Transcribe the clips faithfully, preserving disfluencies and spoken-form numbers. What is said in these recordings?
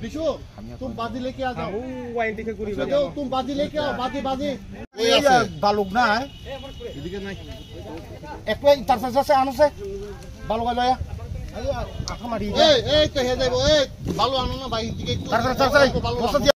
बिशु, तुम बाजी लेके आ जाओ। तुम बाजी लेके आओ, बाजी, बाजी। এই আছে। বালুক নাই। এদিকে নাই। একটু এই তার সাথে সাথে আনো সে। বালুক আলো ইয়া। আলো, আলো। আঠা মারি। এই, এই, তো হে যাইবো, এই, বালু আনো না ভাই, এদিকে একটু। তার সাথে, তার সাথে। বালু আনো। বস্তা দিয়ে।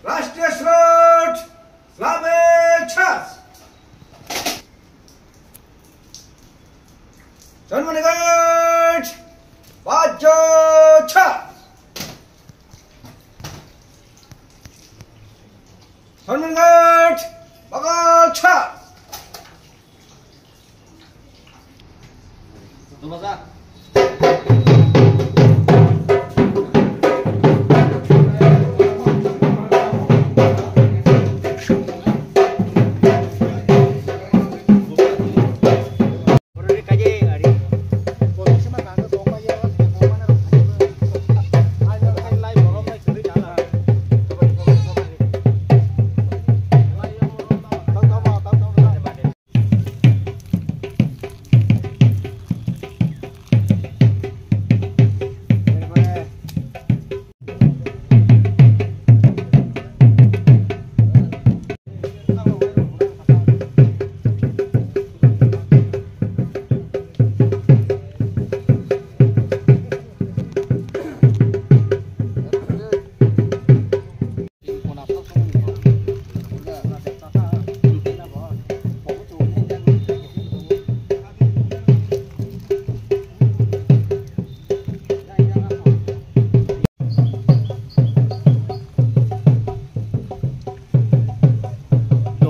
রাষ্ট্রীয় স্রোত, লাভের শ্বাস। জন্মনিগঞ্জ, বাহ্য শ্বাস। জন্মনিগঞ্জ, বাগাল শ্বাস।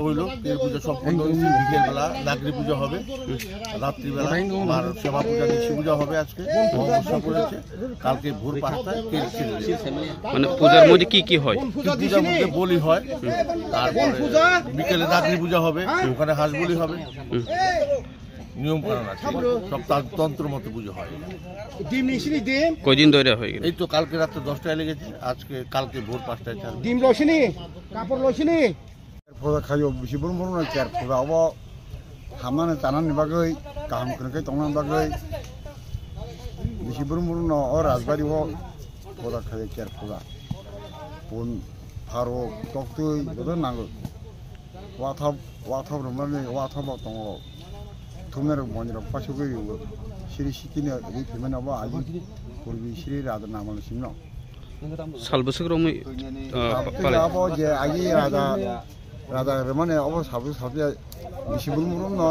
হইল, তেল পুজো সম্পন্ন হয়েছে, বিকেলবেলা রাত্রি পুজো হবে, রাত্রিবেলা মার সেবা পূজা, নিশি পূজা হবে আজকে, অমাবস্যা পড়েছে। কালকে ভোর পাঁচটায় তেল ছেড়ে দেবে। মানে পূজার মধ্যে কি কি হয়? পূজার মধ্যে বলি হয়, তারপরে বিকেলে রাত্রি পূজা হবে, ওখানে হাঁস বলি হবে। নিয়ম কানুন আছে, সব তার তন্ত্র মতো পুজো হয়। কয়দিন ধরে হয়ে গেল? এই তো কালকে রাত্রে দশটায় লেগেছে, আজকে কালকে ভোর পাঁচটায় চালু। ডিম লসিনি, কাপড় লসিনি। Phoda khaio bisi borok borok no ker phoda obo hamnani chanani bagwi kaham kwrwngkhe tongnani bagwi bisi borok borok no o rajbari o phoda khaio ker phoda pun pharo toktwi joto nango wathap wathap romani wathap bo tongo thumnai rok boni rok pasugwi rio siri sikini ri phimani obo ali purbi siri rada namani singno. Sal bwswk romwi, ah, Sal bwswk palai. Abo je agi raja, raja rwmani abo sal bwswk sal bwswk bisi brum brum no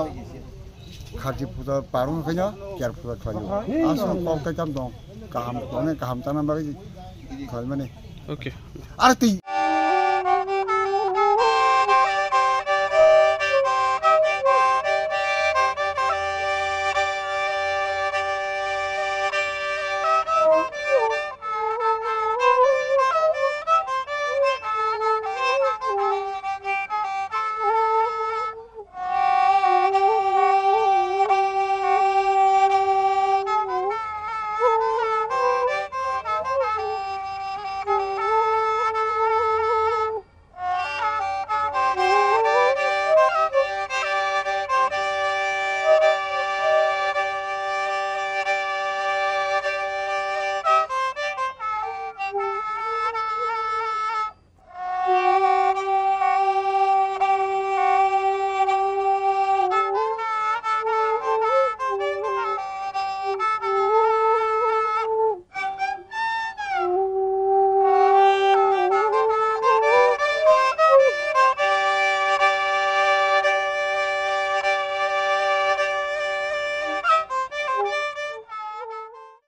kharchi puja parung khaino ker puja khlaio. Aswk kok kai kam dong. Kaham tongni kaham chana bagwi khlaimani. Okay. Ar twi.